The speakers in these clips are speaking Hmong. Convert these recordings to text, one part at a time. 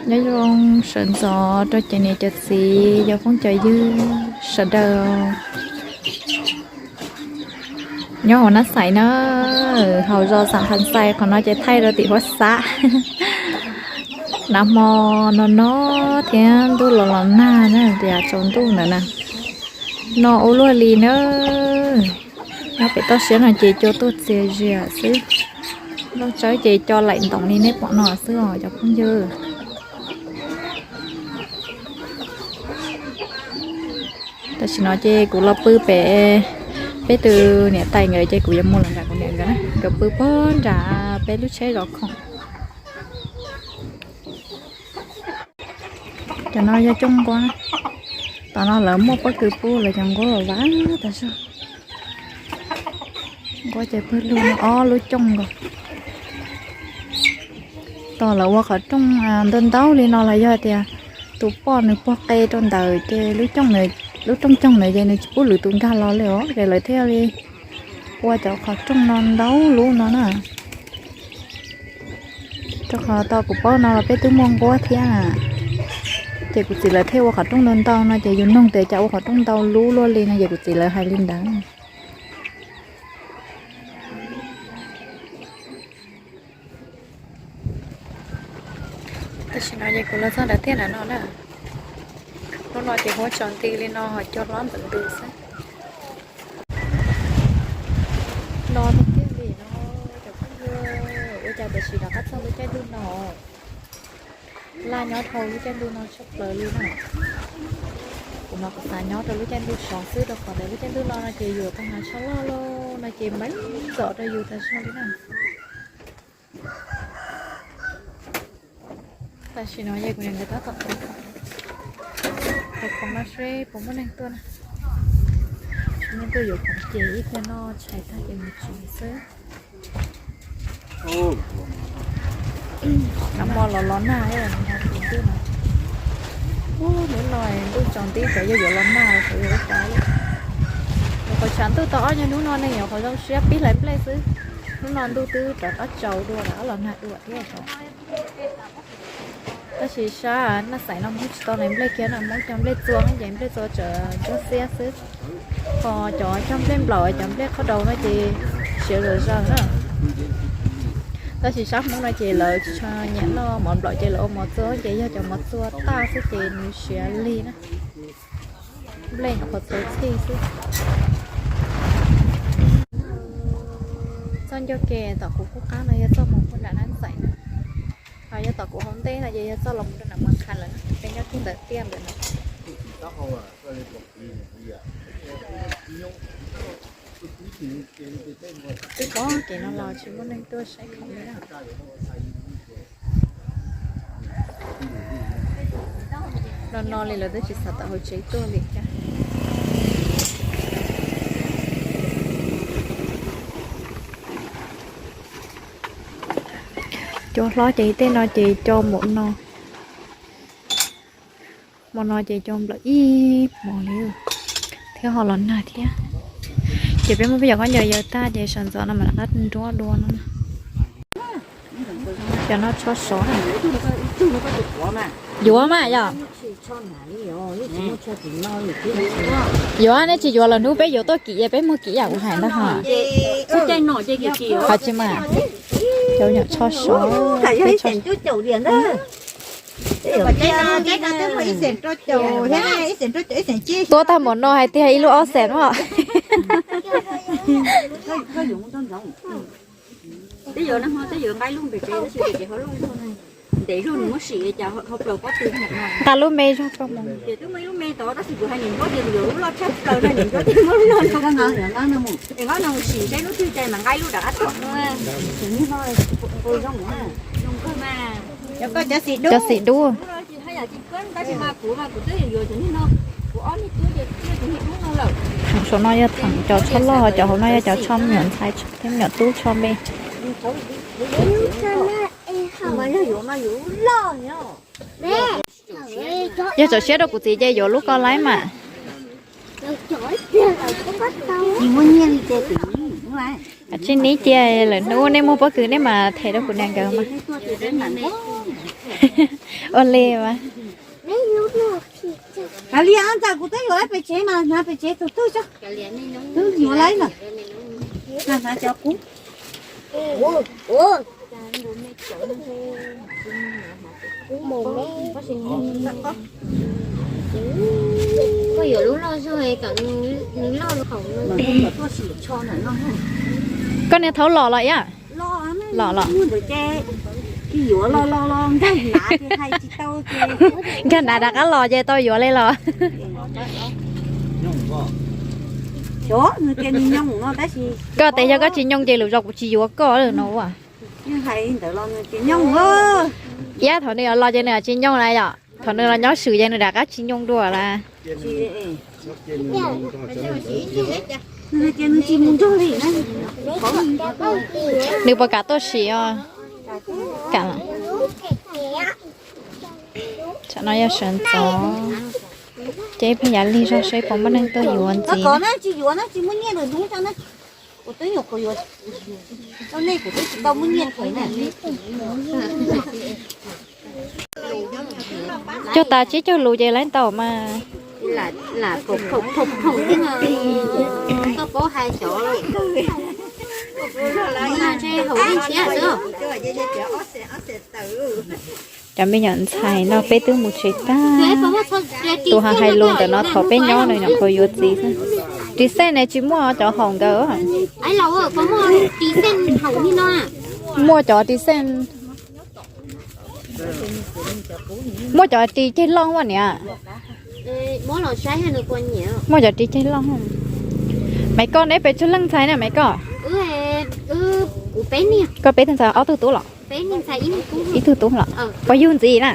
Nyob zoo sawv ntxov rau cov niam cov txiv, cov phooj cov ywg sawv daws nyob hauv Nab Xais na. Hauv zos Xam Phas Xais qhov no ces thaij rau tim huab xab. Nag hmo no no thiab ntuj los los nag na, tias tsaus ntuj ntawd na. No ua luaj li na. Nyob pem toj siab no ces cua tuaj txias zias xwb. Nplooj tsawb ces co laim ntoos li nej pom no xwb os cov phooj ywg. Tam sim no ces kuv los pw pem peb tus niam tais nkawd ces kuv yuav mus los nram kuv niam nkawd na, nkawd pw puag nram peb lub tsheb zov khoom. Cov no yog cooj nquab. Tom no lawv muaj pob kws pub lawv cov nquab vam tas zog. Nquab ces pawg lug no ob lub cooj nkaus. Tos lawv ua qhov rooj ntau ntau li no los yog tias tus poj nws puag qe rau ntawd ces lub cooj, lub rooj cooj ntawd ces nws tsis pub lwm tus nkag los li os, ces lawv thiaj li ua cov qhov rooj no ntau lub no na. Rau qhov tau kuv paub no los peb twb muaj nquab thiab, ces kuv txiv lawv thiaj ua qhov rooj ntau ntau no ces yus nug tias cas ua qhov rooj ntau lub luaj li no ces kuv txiv lawv hais li ntawd. Tam sim no ces kuv los txog nram tiaj nram no na. Hnub no ces huab tsaus nti li no ho cua hlob npawm ntws xwb. No tiag tiag li no, cov phooj ywg, ua cas tam sim rov qab txog lub caij ntuj no. Laj nyob dhau lub caij ntuj no tshaj plaws li na. Kuv no kuv xav nyob rau lub caij ntuj sov xwb rau qhov tias lub caij ntuj no no ces yuav tau hnav tsho loj loj no ces meej ntxov rau yus tas zog li na. Tam sim no ces kuv niam nkawd tab tom thau khoom no seb puas muaj neeg tuaj na. Tsis muaj neeg tuaj yuav khoom ces ib pliag noj tshais tag ces mus tsev xwb. Nag hmo los los nag, hnub no ntuj tsaus nti, cov yog yuav los nag los xyov yuav ua cas li. Nyuam qhuav tshav ntuj tau ob nyuag hnub no neeg nyuam qhuav zoo siab pib hlais nplej xwb. Hnub no ntuj twb rov qab tsaus dua lawm, los nag dua thiab os. Tab sis sab Naj Xais no Hmoob tsis tau hlais nplej kiag no, Hmoob cog nplej txua no ces nplej txua tseem ntsuab xiab xwb. Ho cov cog nplej nplaum, cov nplej qhob daus no ces siav zom zaws na. Tab sis sab Hmoob no ces lawv tsis tshua nyiam noj mov nplaum ces lawv ua mov txua ces yog cov mov txua tag xwb ces nws siav lig na. Nplej nyuam qhuav txaus txhij xwb. Txoj ncauj ke tom kuv qub qab no yog txoj mus puag nram Naj Xais na. Ho yog tom kuv hauv ntej no ces yog txoj los mus rau nram Mas Khas lawm na, peb nyob kiag ntawm tiaj ntawm no. Twb pom kev no los tsis muaj neeg tuaj saib khoom li na. No no li lawv twb tsis xav tawm hauv tsev tuaj li thiab. Cua hlob ces tej no ces cua npaum no. Hmo no ces cua nplaum ib hmos li thiab ho los nag thiab. Ces peb muab peb cov khaub ncaws yaws tag ces sawv ntxov no mam rov qab nruab dua no. Cov no tsho sov na. Yuav mas yom. Yuav, nej tsis yuav los hnub peb yuav tuaj kim, peb muag kim yam kuv hais ntag ho. Ho tsis mas, cov nyuam tsho sov, peb tsho. Tuab tag npaum no hais tias ib lub ob xees os. Nqa lub me zog rau mus. Cov xim dub. Saum no yog theem cov tsho loj, cov hauv no yog cov tsho me nyuam ntxhais thiab me nyuam tub tsho me. Yog txaus siab rau kuv txiv ces yuav lub ko laib mas. Tsis nib cia lawm hnub nej muaj pob kws nej mas them rau kuv niam nkawd mas. Ua li mas. Kav liam, ntxawm kuv twb yuav pem tsev mas hnav pem tsev tus twg tso. Twb yuav lawm na. Hnav cov qub. Koj yuav lub loj zog kom nws loj lub qhov no. Koj niag thaub los los iab. Los los. Nkag hnav rov qab los ces tau yuav li los. Koj tias yog koj tsis nyoo ces lwm zaus kuv tsis yuav koj lawm no ua. Iab thaum nws los ces nws tsis nyoo lawm yom, thaum nws los nyob swm ces nws rov qab tsis nyoo dua lawm. Nws puas kam tuaj sim os? Kam los. Tsam no yog sawv ntxov, ces pheej yav lig zog seb puas muaj neeg tuaj yuav ntxiv. Cog tas tsib caug lus ces lawv tau mas. Cov me nyuam ntxhais no peb twb mus tsev tag. Tus hais lus ntawm no thaum peb nyob nws nyuam qhuav yuav txiv xwb. Ris xej ne tsis muaj cov haum nkawd. Muaj cov ris xej, muaj cov ris ceg loj ua niam. Muaj cov ris ceg loj. Maiv Koj neb pes tsawg leej ntxhais na Maiv Koj? Koj peb tug ntxhais ob tug tub los? Ib tug tub los. Puas yug ntxiv na?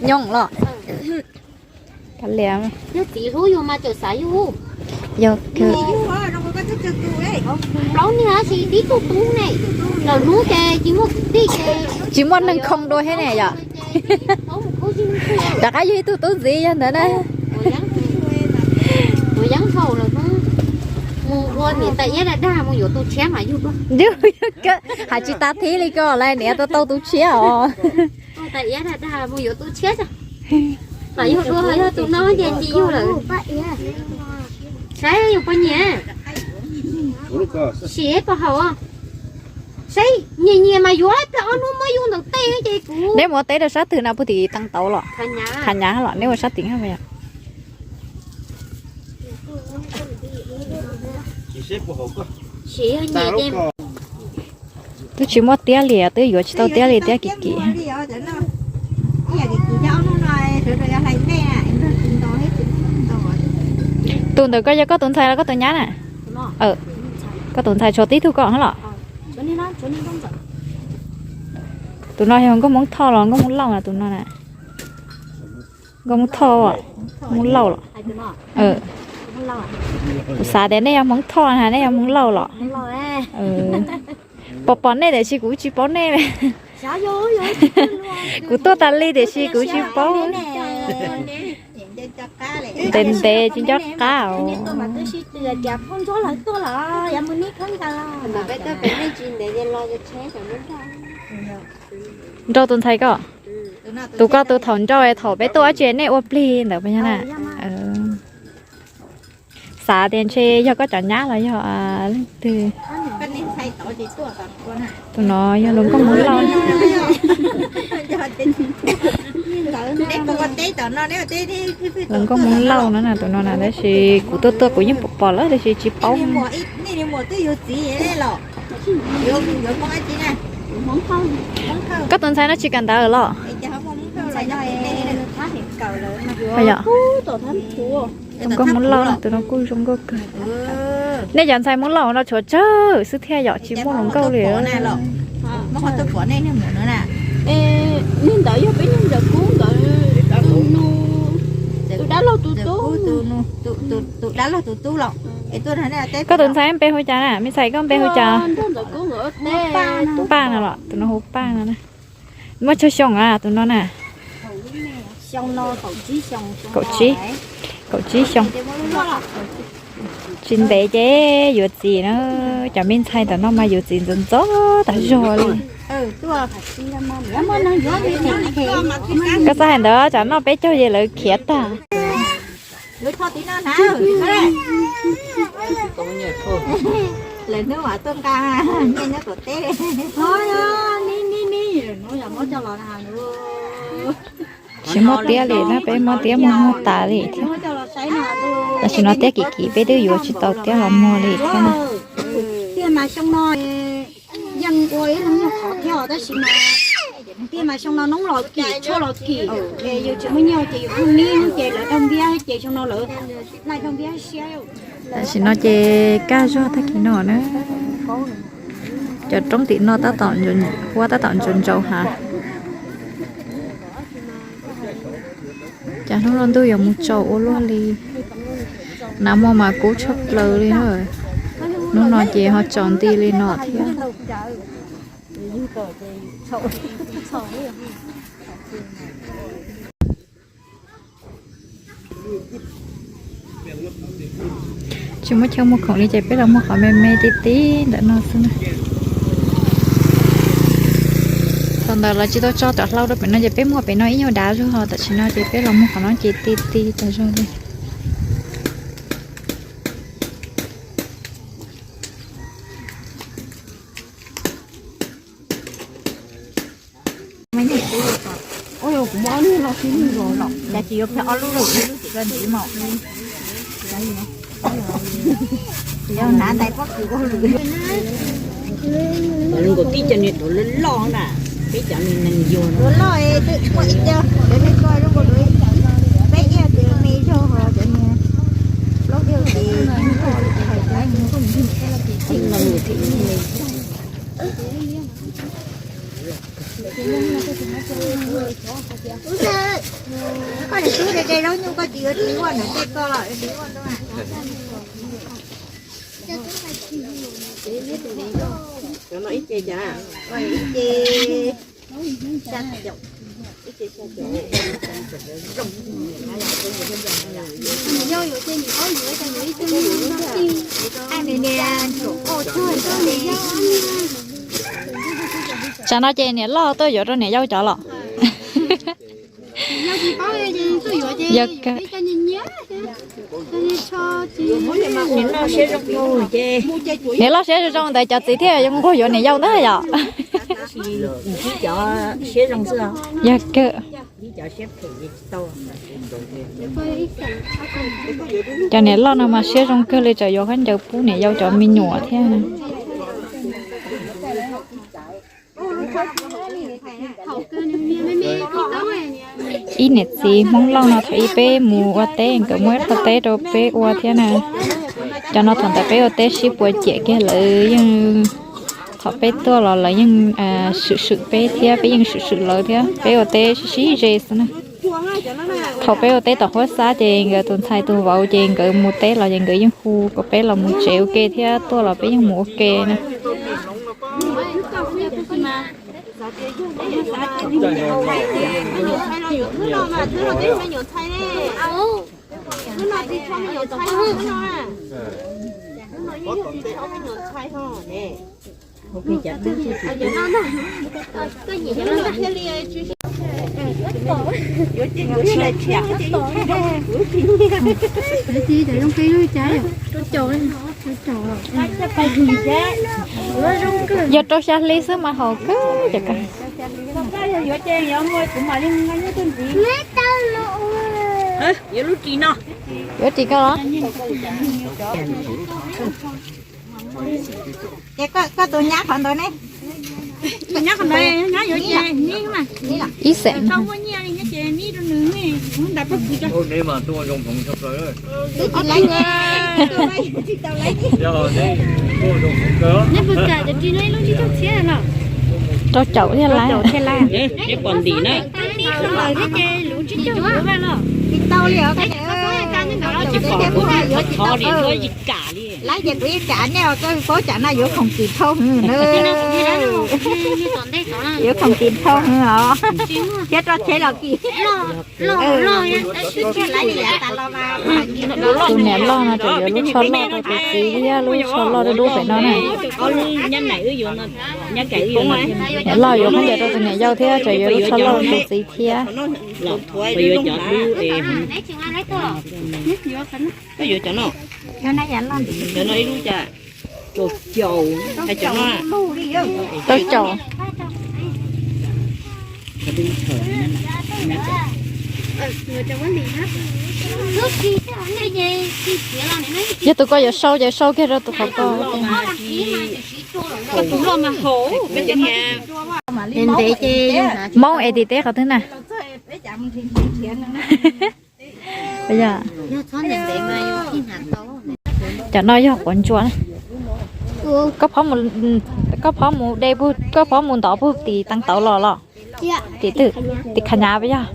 Nyob los. Kav liam. Yog, plaub niag tsis tib tug tub ne, lawm hnub ces tsis muaj kwv tij ces tsis muaj neeg khoo dua thiab ne yom. Rov qab yug ib tug tub ntxiv yog ntawd na. Mus ua niam tais iab dag dag mus yuav tus tshiab mas yug. Hais tsis tas thib li ko lawm, niam tau tau tus tshiab os. Tais iab dag dag mus yuav tus tshiab. Mas yug dua yog tus no ces tsis yug lawm. Saib yus puas nyiam. Sim puas haum. Saib nyiam nyiam mas yuav, plaub ob hnub muab yug ntawm tej ces kuv. Neb mus teb rau sab twg na, puag tim Tee Tauv los? Thav Nyav los, neb ua sab tim hab yom? Twb tsis muaj tiab li, twb yuav tsis tau tiab li, tiab kim kim. Tus ntawm koj yog koj tus ntxhais los koj tus nyab na? Koj tus ntxhais tshuav tib tug koj hab los? Tus no yog Nkauj Hmoob Thoj los Nkauj Hmoob Lauj na tus no na? Nkauj Hmoob Thoj, Hmoob Lauj los? Kuv xav tias nej yog Hmoob Thoj na, nej yog Hmoob Lauj los? Pom pom nej tiam sis kuv tsis paub nej. Kuv tuaj tas li tiam sis kuv tsis paub. Ntev ntev tsis nco qab os. Nrau tus ntxhais koj. Tus koj tus thaum nrau thaum peb tuaj dab tsi nej ua plig ntawd puas yog na? Xav tias ntshe yog koj cov nyab los yog leej twg. Tus no yog Nkauj Hmoob Lauj. Nkauj Hmoob Lauj no na tus no na, tab sis kuv tuaj tuaj kuv yeej pom pom lawm tab sis tsis paub. Koj tus ntxhais no tsis kawm ntawv los? Nkauj Hmoob Lauj no tus no kuj zoo nkauj kawg. Nej cov ntxhais Hmoob Lauj no tshuav tsawg xwb thiaj yom, tsis muaj hluas nkauj li. Tus dab laug tus tub. Koj tus ntxhais npe hu cas na? Me ntxhais koj npe hu cas? Paj no los? Tus no hu Paj no na. Muaj tsawg xyoo a tus no na? Kaum tsib, kaum tsib xyoo. Tsis ntev ces yuav txiv na. Cov me ntxhais ntawm no mas yuav txiv ntxov ntxov tas zog li. Koj txhob hais ntawd, tsam noj peb caug ces lawv khiav tag. Lawv hnub tuaj nqa nyiaj nyob tom teb. Tsis muaj tiab li na, peb muab tiab muag muag tas li thiab. Tam sim no tiab kim kim peb twb yuav tsis tau tiab los muag li thiab na. Tiag mas xyoo no yeej ua ib lub nyuag qhov thiab tab sis mas tiag mas xyoo no noob los kim tshuaj los kim, yus tsis muaj nyiaj ces yus pheej nib ces lawv raug npiab ces xyoo no lawv laij raug npiab siab. Tam sim no ces kaj zog tag kis no na, cov roob tim no tab tom, huab tab tom ntsaus ntsaus hav. Cas hnub no ntuj yuav mus tsaus ua luaj li. Nag hmo mas kub tshaj plaws li na. Hnub no ces ho tsaus nti li no thiab. Tsis muaj chaw muag khoom li ces peb los muag qhov me me ti ti ntawm no xwb na. Thaum ntawd lawv tsis tau tso cov hlau rau pem no ces peb muag pem no ib nyuag dav zog, ho tam sim no ces peb los muag qhov no ces ti ti tas zog li. Cas tsis yuav phem ob lub lub ib lub tsis koj ntxiv mas. Yog hnav ntais pob kws ua lwm. Zoo nkaus tib co niag duav loj loj na, peb cov niag neeg yug duav loj es twb muaj ib co, cov niag ko zoo nkaus duav, peb iab ces me zog ho cov niag plaub yawg ces Koj niam tub de de zaub nyuj koj tsis yuav txiv ua ntawm tej ko los txiv ua ntawm. Cov no ib ce cas? Ib ce xya caum. Ib ce xya caum. Tsam no ces niam loj tuaj yuav rau niam yau cov los. Yog kawg. Niam loj siab zoo zoo ntawd cov txiv thiaj zoo nquag yuav niam yau ntag yom. Yog kawg. Cov niam loj no mas siab zoo kawg li, tseem yuav khaub ncaws pub niam yau cov me nyuam thiab. Ib niam txiv Hmoob Lauj no thaum ub peb mus ua teb nkawd muab ib qho teb rau peb ua thiab na. Cov no thaum ntawd peb ua teb sib puas ciam kiag lawv yeej, thaum peb tuaj los lawv yeej swm swm peb thiab peb yeej swm swm lawv thiab, peb ua teb sib sib ze xwb na. Thaum peb ua teb tom Huab Xab ces nkawd tus ntxhais tus vauv ces nkawd mus teb los ces nkawd yeej hu kom peb los mus tsev ua ke thiab, tuaj los peb yeej mus ua ke na. Yog rau xya hli xwb mas haum kawg cov kawg. Yuav ris koj los? Ces koj tus nyab qhov ntawd ne? Ib xeem. Rau caum thiaj laiv. Laiv ces kuv yeej kam nej os, koj paub tsam no yuav khoom kws thauj hwv na. Yuav khoom tis thau os, thiab roj tsheb los kis. Tus niam loj no ces yuav lub tsho loj rau tus txiv thiab lub tsho loj dub dub pem no na. Niam loj yuav khaub ncaws rau tus niam yau thiab tseem yuav lub tsho loj rau tus txiv thiab. Rau caum. Yog tus ko yuav sau ces sau kiag rau tus qhov ko. Hmoob es tim teb qhov twg na? Cov no yog quav ntsuab. Koj phob mus de, koj phob mus ntov puag tim teev tauv los los? Tim twg? Tim Khav Nyav puas yog?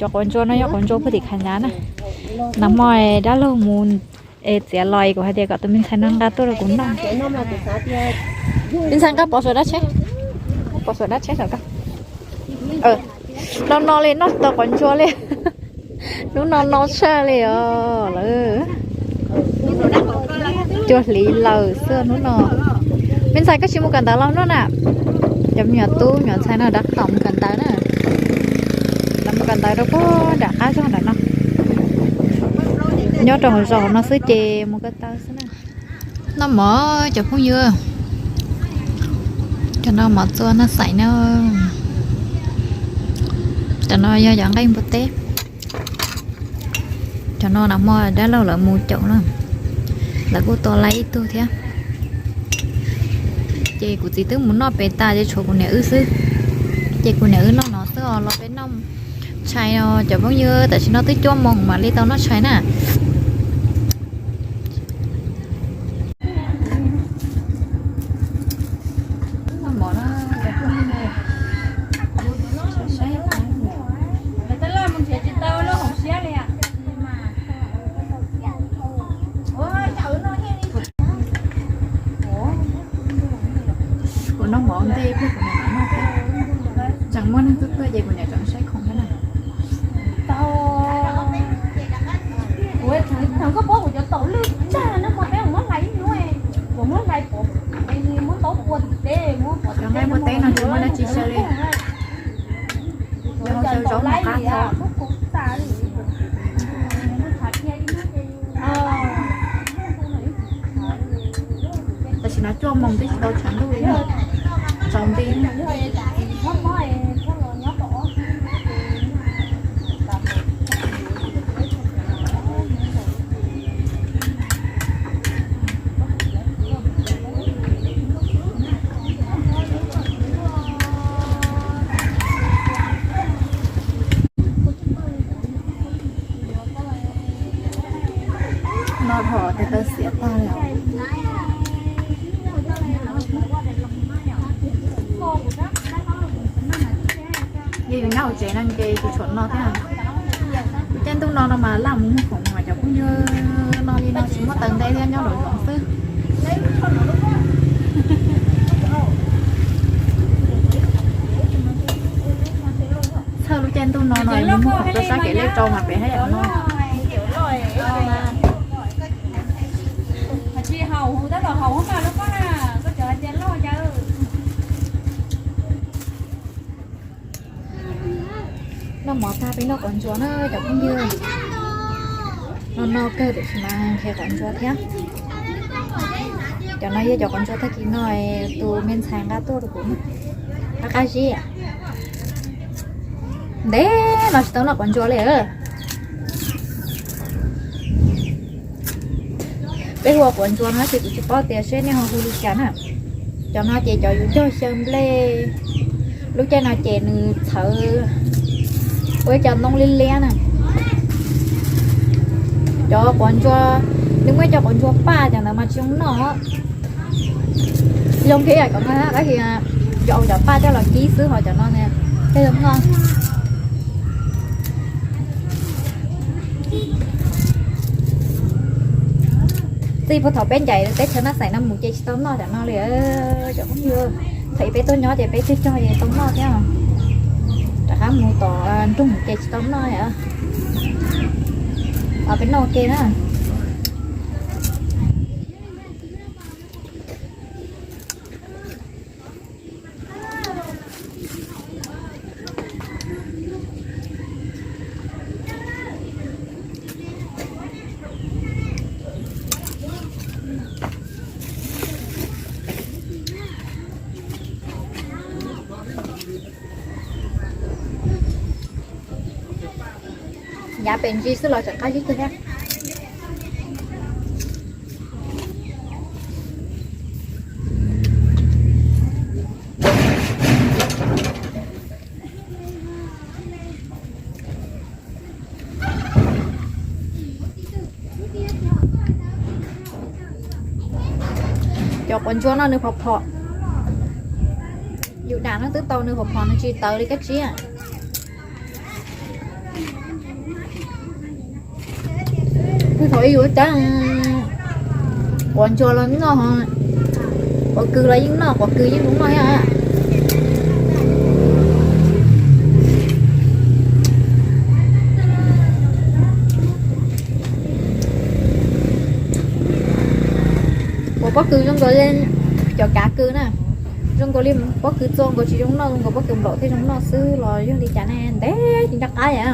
Cov quav ntsuab no yog quav ntsuab puag tim Khav Nyav na. Nag hmo dab laug mus txiav los es kuv hais tias kom tus me ntxhais no nqa tuaj rau kuv noj. Me ntxhais nqa pov suav dab tsheb, pov suav dab tsheb saum ko. No no li noj tsis tau quav ntsuab li. Hnub no no tshaj li os lawm. Cuaj hlis lawm xwb hnub no. Me ntxhais koj tsis mus kawm ntawv los hnub na? Cov me nyuam tub nyuam ntxhais no rov qab mus kawm ntawv na. Lawv mus kawm ntawv rau puag nram qab zog nram no. Nyob rau zos no xwb ces mus ko taw xwb na. Noj mov cov phooj ywg. Cov no mov txua noj xaim na. Cov no yog cov nqaij npua teb. Cov no nag hmo dab laug lawv mus caum na, lawv kuj tua lawv ib tug thiab. Ces kuv txiv twb mus noj pem tas ces tshuav kuv niam wb xwb. Ces kuv niam wb noj no xwb os, los peb noj tshais os cov phooj ywg, tam sim no twb cuaj moos mam li tau noj tshais na. Kuv noj mov ntej pliag kuv niam mam noj thiab. Tseem muaj neeg tuaj tuaj ces kuv niam tseem saib khoom thiab na. Thaum koj pab kuv cov taum lwj tsag no mas peb muab hlais ib hnub, kuv muab hlais pov, muab ntaub pua tim teb, muab pov tim teb, muab ntaub pua tim teb. Tam sim no cuaj moos twb tsis tau tshav ntuj li, tsaus nti. No dhau tes taw xiav tag li. Yog yus nyob hauv tsev no ces kuv tshuav no thiab. Lub caij ntuj no no mas laj mus muag khoom mas cov phooj ywg, no li no tsis muaj taws nte thiab, nyob lom zoov xwb. Txhawj lub caij ntuj no no mus muag khoom rau sab kev lej rau mas pem haj yam no. Noj mov tag peb noj quav ntsuab na cov phooj ywg. No no kawg tiam sis mas nqhis quav ntsuab thiab. Cov no yog cov quav ntsuab tag kis no tus me ntxhais nqa tuaj rau kuv, qab qab zib. Ntev no tsis tau noj quav ntsuab li. Peb hu ua quav ntsuab no ces kuv tsis paub tias seb nej ho hu li cas na. Cov no ces cov yus cog xyaw nplej, lub caij no ces nws txhawv ua ib co ntoo liab liab na. Cov quav ntsuab, nws muaj ib co quav ntsuab paj, cov ntawd mas tsis zoo noj. Zoo thiab yam cov no, tab sis yuav ua cov paj coj los kib xwb, ho cov no thiaj zoo noj. Txij puag thaum peb ncaim teb chaws Naj Xais no mus ces tsis tau noj cov no li cov phooj ywg. Thaum peb tuaj nyob ces peb cog cog ces tau noj thiab. Rov qab mus tom nroog ces tsis tau noj lawm. Peb noj ua ke na. Yav pem ntsis xwb los tseem qab zib kawg thiab. Cov quav ntsuab no nws phom phom, yus dam no twb tau nws phom phom nws tsis tawv li kab tsib. Kuv thaum ib yus cab quav ntsuab los noj, quav kws los yeej noj, quav kws yeej noj thiab. Quav pob kws zoo nkaus li cov kav kws na, zoo nkaus li pob kws txo nkaus tsis zoo noj, zoo nkaus pob kws nplaum thiaj zoo noj xwb los yog li cas ne, ntev tsis nco qab li.